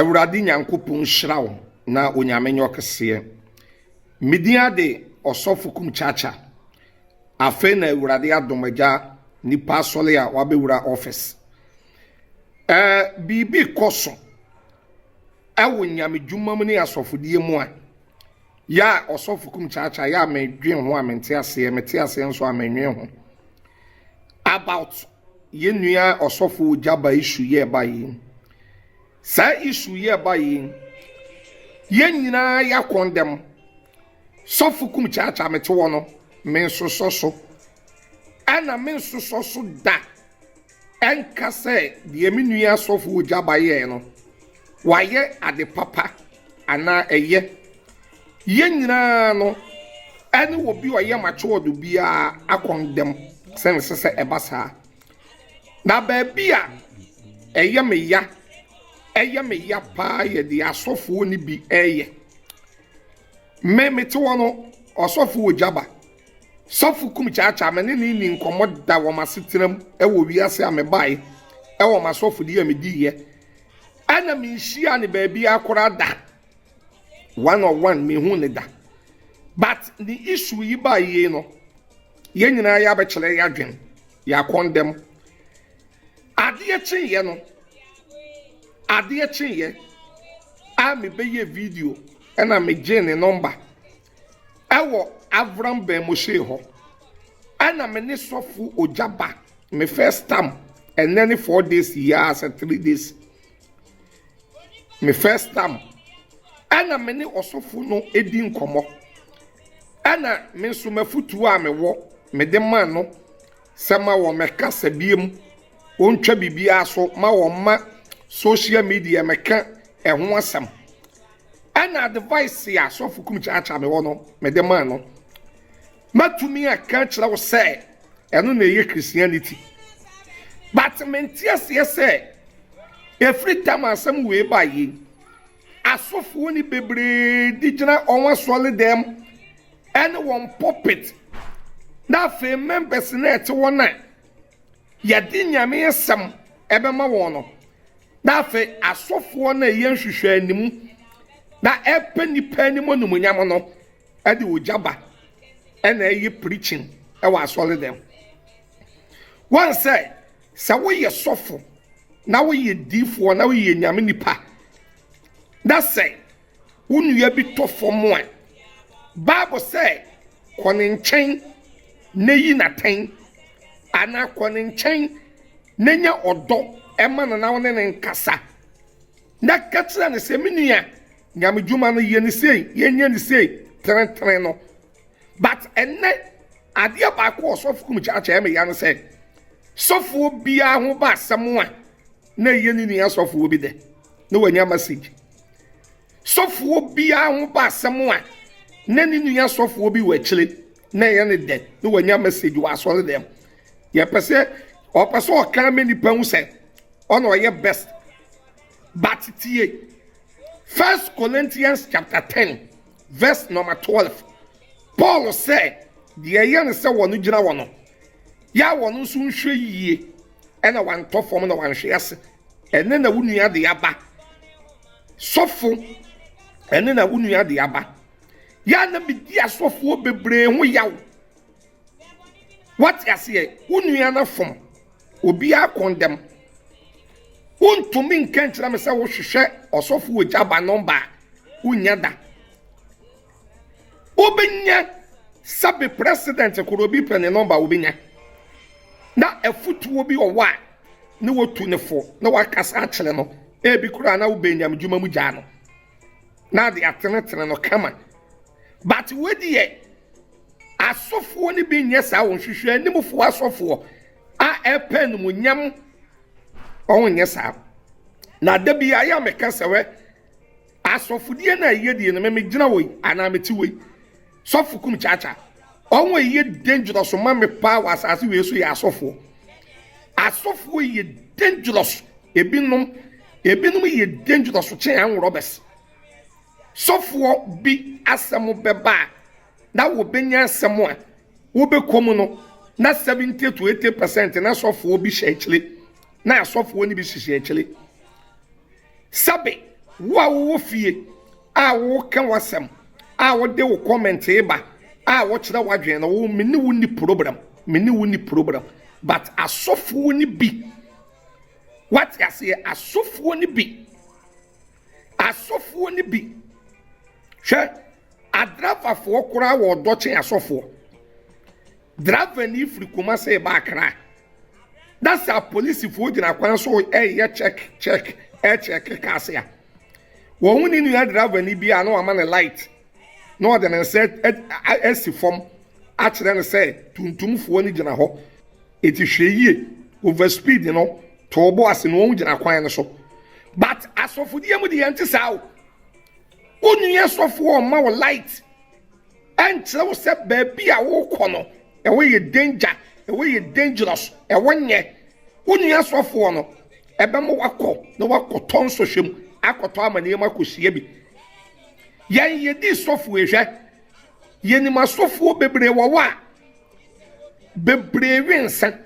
Awurade Nyankopɔn nhyira wo na Onyame nyɛ ɔkɛseɛ. Me din ade Ɔsɔfo Kum Chacha. Afei na Awurade adom agya nipa asɔre a wabɛwura office. Ɛɛ biribi kɔ so ɛwɔ nyamedwuma mu ne asɔfodie mu a yɛ a Ɔsɔfo Kum Chacha yɛ a medwen ho a mente aseɛ, mete aseɛ nso a menwen ho. About yɛn nua Ɔsɔfo Gyaba issue yɛ ɛba yi. Saa issue yi ɛba yi, yɛn nyinaa yɛ akɔndɛm. Sɔfo kum kyaakyaa mete wɔ no, me nsosɔ so. Ɛna me nsosɔ so da. Ɛnka sɛ deɛ me nua sɔfo Ogyaba yɛɛ no, wayɛ ade papa anaa ɛyɛ. Yɛn nyinaa no, ɛne obi ɔyɛ matured biara akɔndɛm sɛ nsɛ sɛ ɛba saa. Na baabi a ɛyɛ me ya, ɛyɛ me ya paa yɛ deɛ asɔfoɔ no bi ɛyɛ. Me mete hɔ no, ɔsɔfo wɔ gyaba. Sɔfo kum kyaakyaa me ne ne ni nkɔmmɔ da wɔ m'asetena mu ɛwɔ wiase a mebaeɛ ɛwɔ m'asɔfodie a mediiɛ. Ɛna menhyia ne baabi akora da. One on one mehu ne da. But ne issue yi baa yie no, yɛn nyinaa yɛabɛkyerɛ yɛn adwen, yɛakɔndɛm. Adeɛ kyeeɛ no, adeɛ kyeeɛ a mebɛyɛ video ɛna megye ne number ɛwɔ Avram Ben Moshe hɔ. Ɛna me ne sɔfo Ogyaba me first time ɛnɛ ne 4 days yi ara sɛ 3 days me first time ɛna me ne ɔsɔfo no edi nkɔmmɔ. Ɛna me nso mafutuo a mewɔ mede maa no sɛ ma wɔn mɛkasa biem, wɔntwa biribiara so ma wɔn ma social media mɛka ɛho asɛm. Ɛna advice a sɔfo kum kyaakyaa me wɔ no mede maa no, mɛtumi aka kyerɛ wo sɛ ɛno na ɛyɛ Christianity, but mente aseɛ sɛ ɛfiri tam asɛm wei ba yi, asɔfoɔ ni bebree di gyina wɔn asɔre dɛm ɛne wɔn pulpit na afei members na ɛte wɔn a yɛde Nyame asɛm ɛbɛma wɔn no, na afei asɔfoɔ no a ɛyɛ nhwehwɛ anim na ɛpɛ nipa anim onumonyam no ɛde ogya ba ɛna ɛyɛ preaching ɛwɔ asɔre dɛm. Wɔn sɛ woyɛ sɔfo na woyɛ diifoɔ na woyɛ Nyame nipa na sɛ wo nua bi tɔ fam a, Bible sɛ kɔ ne nkyɛn na yi n'atɛn anaa kɔ ne nkyɛn na nya ɔdɔ ɛma no na wo ne ne nkasa na ka kyerɛ ne sɛ, me nua, Nyame dwuma no yɛ ne sei, yɛnyɛ ne sei tenetene no. But ɛnɛ adeɛ baako a ɔsɔfo kum kyakyɛ ɛmɛ ya no sɛ sɔfoɔ biara ho ba asɛm a na ɛyɛ ne nua sɔfoɔ bi dɛ na wanya message. Sɔfoɔ biara ho ba asɛm a na ne nua sɔfoɔ bi wɔ akyire na ɛyɛ ne dɛ na wanya message wɔ asɔre dɛm. Yɛpɛ sɛ ɔpɛ sɛ ɔka ma nipa ho sɛ ɔna ɔyɛ best. But tie First Corinthians chapter 10 verse number 12. Paul sɛ deɛ ɛyɛ no sɛ wɔn gyina wɔ no yɛ a wɔn nso nhwɛ yie ɛna wantɔ fam na wanhwɛ ase. Ɛne na wo nua de aba sɔfo, ɛne na wo nua de aba yɛ a na medi asɔfoɔ bebree ho yaw. Wate aseɛ? Wo nua no fam, obiara kɔndɛm. Wontumi nka nkyerɛ me sɛ wohwehwɛ ɔsɔfo wɔ gyaba number a wonya da. Wobɛnya sɛbe president koro obi pɛ ne number wobɛnya na afutuo bi ɔwɔ a ne wɔtu ne fo na wakasa akyerɛ no. Ebi koraa na wobɛ nyame dwuma mu gyaa no na ade atenetene no kama. But wadiɛ asɔfoɔ no bi nyɛ saa. Wɔn hwehwɛ animfoɔ asɔfoɔ a ɛpɛ animuonyam, ɔho nyɛ saa. Na da bi ayɛ a meka sɛ wɛ asɔfodie no a ɛyɛ die no, meme gyina wɔ yi anaa mete wɔ yi, sɔfo kum kyaakyaa ɔho ɛyɛ dangerous ma me paa wɔ asase wei so yɛ asɔfoɔ. Asɔfoɔ yɛ dangerous, ebinom yɛ dangerous kyɛn anworɔbɛs. Sɔfoɔ bi asɛm bɛba a na wɔbɛnya asɛm a wobɛkɔ mu no na 70 to 80% na sɔfoɔ bi hyɛ akyire na asɔfoɔ no bi hyehyɛ akyire. Sɛbe. Wo a wowɔ fie a woka w'asɛm a wode wo comment ba a wokyerɛ w'adwene no, wo me ne wo nni problem, me ne wo nni problem. But asɔfoɔ no bi, wate aseɛ, asɔfoɔ no bi, asɔfoɔ no bi, hwɛ, adravafoɔ koraa wɔ ɔdɔ kyɛn asɔfoɔ. Driver ni firi Kumasi reba Accra na sɛ apolisifoɔ gyina kwan so reyɛ check check ɛkyɛke cars a, wɔn ho ne nua driver ni bi a na wama ne light na ɔde ne nsa asi fam akyerɛ no sɛ tuntumfoɔ no gyina hɔ eti hwɛ yie over speed no to bo ase na wɔn gyina kwan no so. But asɔfodie mu de yɛn te saa o. Wo nua sɔfoɔ ɔma wo light ɛnkyerɛ wo sɛ baabi a wokɔ no ɛhɔ yɛ danger, ɛhɔ yɛ dangerous, ɛhɔ nyɛ. Wo nua sɔfoɔ no ɛbɛma wakɔ na wakɔtɔ nsɔhwɛ mu, akɔtɔ amaneɛ mu akɔhyia bi. Yɛn yɛdi sɔfoɔ ehwɛ, yɛnim asɔfoɔ bebree wɔ hɔ a bebree we nsa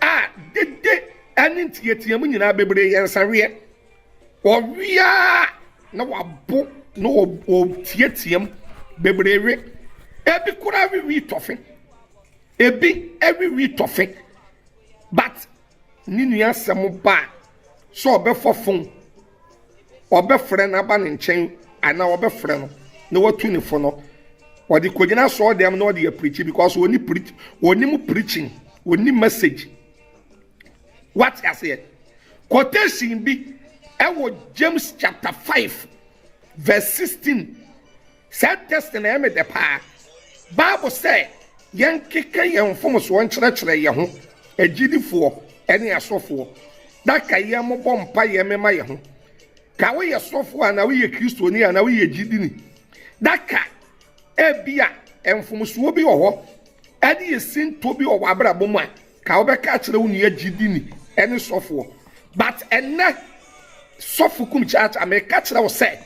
a dede ɛne nteateamu nyinaa bebree yɛ nsaweɛ. Ɔwe ara na wabo na ɔteateam bebree we. Ebi koraa wewi tɔfe. Ebi wewi tɔfe. But ne nua asɛm ba a sɛ ɔbɛfa phone, ɔbɛfrɛ no aba ne nkyɛn anaa ɔbɛfrɛ no na watu ne fo no, ɔde kɔgyina asɔɔdɛm na ɔde apreach because ɔni preach, ɔnim preaching, ɔni message. Wate aseɛ? Quotation bi ɛwɔ James chapter 5 verse 16. Saa text na ɛmɛ dɛ paa. Bible sɛ yɛnkeka yɛn mfomsoɔ nkyerɛkyerɛ yɛn ho, agyidifoɔ ɛne asɔfoɔ. Daka yɛn mobɔ mpa yɛn mema yɛn ho. Ka woyɛ sɔfoɔ anaa woyɛ kristoni anaa woyɛ gyidini. Daka ebi a mfomsoɔ bi wɔ hɔ ɛne yɛ sinto bi wɔ w'abrabɔ mu a ka wobɛka akyerɛ wo nua gyidini ɛne sɔfoɔ. But ɛnɛ sɔfo kum kyaakyaa meka kyerɛ wo sɛ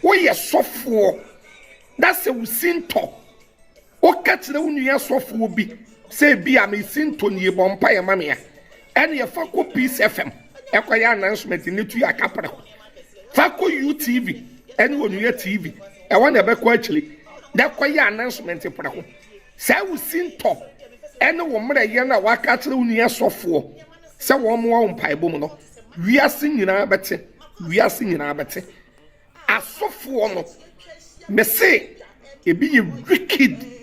woyɛ sɔfoɔ na sɛ wo sintɔ woka kyerɛ wo nua sɔfoɔ bi sɛ ebi a me sintɔ nie bɔ mpa yɛ ma me a, ɛne yɛfa kɔ Peace FM ɛkɔyɛ announcement ne tu yɛ akaprɛ hɔ, fa kɔ UTV ɛne Onua TV ɛwɔ na ɛbɛkɔ akyire na ɛkɔyɛ announcement prɛko. Saa wo sintɔ ɛne wo mmerɛ yɛ no a waka kyerɛ wo nua sɔfoɔ sɛ wɔn mmoa wo mpaebɔ mu no, wiase nyinaa bɛte, wiase nyinaa bɛte. Asɔfoɔ no mese ebi yɛ wicked.